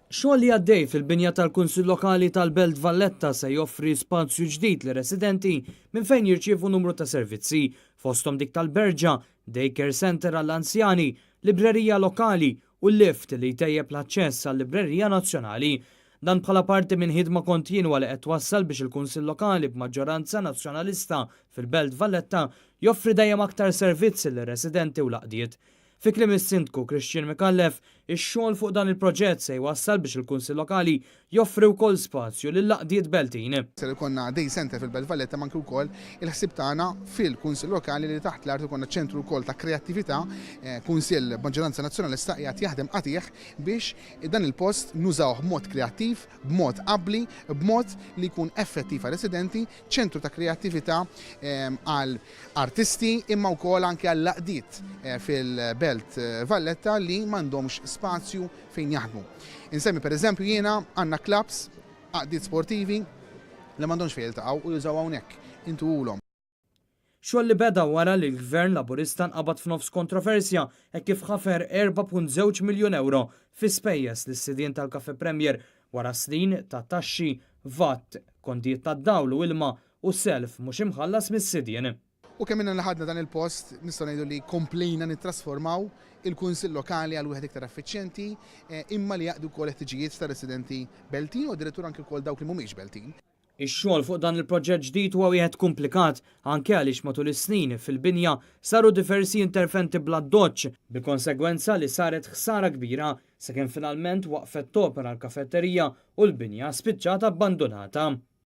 Xogħol li għaddej fil-binja tal-Kunsill Lokali tal-Belt Valletta se joffri spazju ġdid lir-residenti minn fejn jirċievu numru ta' servizzi, fosthom dik tal-berġa, day care centre għall-anzjani, librerija lokali u lift li jtejjeb l-aċċess għal-Librerija Nazzjonali. Dan bħala parti minn ħidma kontinwa li qed twassal biex il-Kunsill Lokali b'maġġoranza Nazzjonalista fil-Belt Valletta joffri dejjem aktar servizzi lir-residenti u l-għaqdiet. Fi kliem is-Sindku Christian Micallef, ix-xogħol fuq dan il-proġett se jwassal biex il-Kunsill Lokali joffri wkoll spazju lill-għaqdiet Beltin. Ser ikollna day centre fil-Belt Valletta ma anke wkoll il-ħsieb tagħna fil-Kunsill Lokali li taħt l-art ikollna ċentru wkoll ta' kreattività, Kunsill b'maġġoranza Nazzjonalista qiegħed jaħdem qatigħ biex dan il-post nużawh b'mod kreattiv, b'mod abbli, b'mod li jkun effettiv għar-residenti, ċentru ta' kreattività għal artisti imma wkoll anke għall-għaqdiet fil-Belt Valletta li m'għandhomx spazju fejn jaħdmu. Insemmi pereżempju jiena għandna clubs, għaqdiet sportivi li m'għandhomx fejn jiltaqgħu u jużaw hawnhekk, intuhulhom. Xogħol li beda wara li l-Gvern Laburista nqabad f'nofs kontroversja hekk kif ħafer 4.2 miljun ewro fi spejjeż lis-sidien tal-Cafè Premier wara snin ta' taxxi, vat, kontijiet tad-dawl u ilma u self mhux imħallas mis-sidien. U kemm ilna li ħadna dan il-post, nistgħu ngħidu li komplejna nittrasformaw il-Kunsill Lokali għal wieħed iktar effiċjenti imma li jaqdi wkoll il-ħtiġijiet tar-residenti Beltin u addirittura anke wkoll dawk li mhumiex Beltin. Ix-xogħol fuq dan il-proġett ġdid huwa wieħed kumplikat, anke għaliex matul is-snin fil-binja saru diversi interventi bl-addoċċ, bil-konsegwenza li saret ħsara kbira, sakemm finalment waqfet topera l-kafetterija u l-binja spiċċat abbandunata.